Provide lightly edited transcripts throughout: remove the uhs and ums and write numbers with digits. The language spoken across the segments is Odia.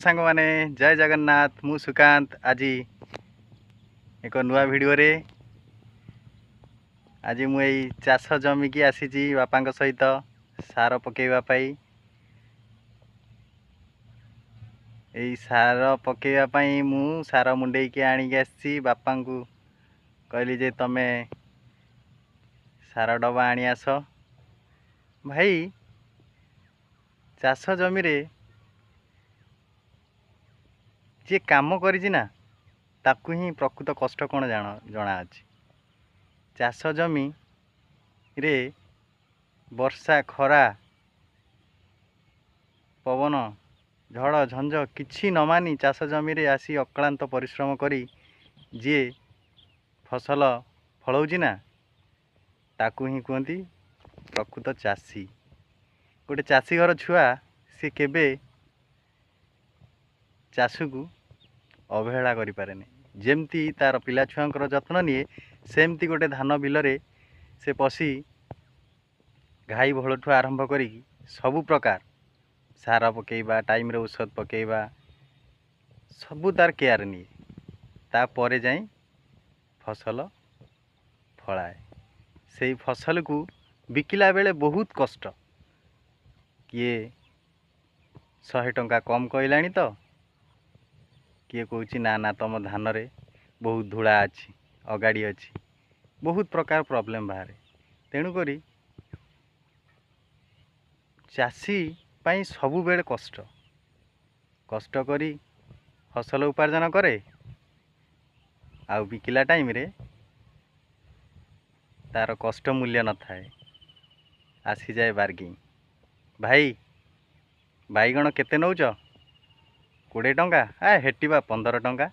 ସାଙ୍ଗମାନେ, ଜୟ ଜଗନ୍ନାଥ। ମୁଁ ସୁକାନ୍ତ। ଆଜି ଏକ ନୂଆ ଭିଡ଼ିଓରେ ଆଜି ମୁଁ ଏଇ ଚାଷ ଜମିକି ଆସିଛି ବାପାଙ୍କ ସହିତ ସାର ପକାଇବା ପାଇଁ। ଏଇ ସାର ପକାଇବା ପାଇଁ ମୁଁ ସାର ମୁଣ୍ଡେଇକି ଆଣିକି ଆସିଛି। ବାପାଙ୍କୁ କହିଲି ଯେ ତମେ ସାର ଡବା ଆଣି ଆସ। ଭାଇ, ଚାଷ ଜମିରେ ଯିଏ କାମ କରିଛି ନା, ତାକୁ ହିଁ ପ୍ରକୃତ କଷ୍ଟ କ'ଣ ଜଣାଅଛି। ଚାଷ ଜମିରେ ବର୍ଷା, ଖରା, ପବନ, ଝଡ଼ ଝଞ୍ଜ କିଛି ନ ମାନି ଚାଷ ଜମିରେ ଆସି ଅକ୍ଳାନ୍ତ ପରିଶ୍ରମ କରି ଯିଏ ଫସଲ ଫଳଉଛି ନା, ତାକୁ ହିଁ କୁହନ୍ତି ପ୍ରକୃତ ଚାଷୀ। ଗୋଟେ ଚାଷୀ ଘର ଛୁଆ ସିଏ କେବେ ଚାଷକୁ ଅବହେଳା କରିପାରେନି। ଯେମିତି ତା'ର ପିଲା ଛୁଆଙ୍କର ଯତ୍ନ ନିଏ, ସେମିତି ଗୋଟେ ଧାନ ବିଲରେ ସେ ପଶି ଘାଇ ଭୋଳଠୁ ଆରମ୍ଭ କରିକି ସବୁ ପ୍ରକାର ସାର ପକାଇବା, ଟାଇମ୍ରେ ଔଷଧ ପକାଇବା, ସବୁ ତା'ର କେୟାର ନିଏ। ତାପରେ ଯାଇ ଫସଲ ଫଳାଏ। ସେଇ ଫସଲକୁ ବିକିଲା ବେଳେ ବହୁତ କଷ୍ଟ। କିଏ 100 ଟଙ୍କା କମ୍ କହିଲାଣି ତ କିଏ କହୁଛି ନା ନା, ତୁମ ଧାନରେ ବହୁତ ଧୂଳା ଅଛି, ଅଗାଡ଼ି ଅଛି। ବହୁତ ପ୍ରକାର ପ୍ରୋବ୍ଲେମ୍ ବାହାରେ। ତେଣୁକରି ଚାଷୀ ପାଇଁ ସବୁବେଳେ କଷ୍ଟ। କଷ୍ଟ କରି ଫସଲ ଉପାର୍ଜନ କରେ, ଆଉ ବିକିଲା ଟାଇମ୍ରେ ତା'ର କଷ୍ଟ ମୂଲ୍ୟ ନଥାଏ। ଆସିଯାଏ ବାର୍ଗିଂ। ଭାଇ, ବାଇଗଣ କେତେ ନେଉଛ? 20 ଟଙ୍କା। ଆ ହେଟି ବା 15 ଟଙ୍କା।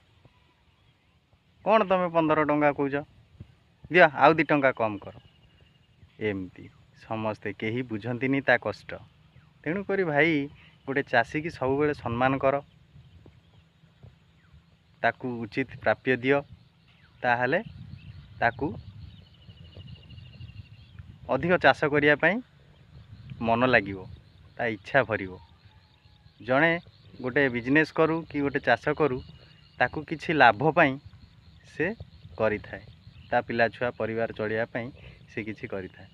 କ'ଣ ତୁମେ 15 ଟଙ୍କା କହୁଛ? ଦିଅ, ଆଉ 2 ଟଙ୍କା କମ୍ କର। ଏମିତି ସମସ୍ତେ, କେହି ବୁଝନ୍ତିନି ତା କଷ୍ଟ। ତେଣୁକରି ଭାଇ, ଗୋଟେ ଚାଷୀକି ସବୁବେଳେ ସମ୍ମାନ କର, ତାକୁ ଉଚିତ ପ୍ରାପ୍ୟ ଦିଅ, ତାହେଲେ ତାକୁ ଅଧିକ ଚାଷ କରିବା ପାଇଁ ମନ ଲାଗିବ, ତା ଇଚ୍ଛା ଭରିବ। ଜଣେ ଗୋଟେ ବିଜନେସ୍ କରୁ କି ଗୋଟେ ଚାଷ କରୁ, ତାକୁ କିଛି ଲାଭ ପାଇଁ ସେ କରିଥାଏ। ତା ପିଲା ଛୁଆ ପରିବାର ଚଳିବା ପାଇଁ ସେ କିଛି କରିଥାଏ।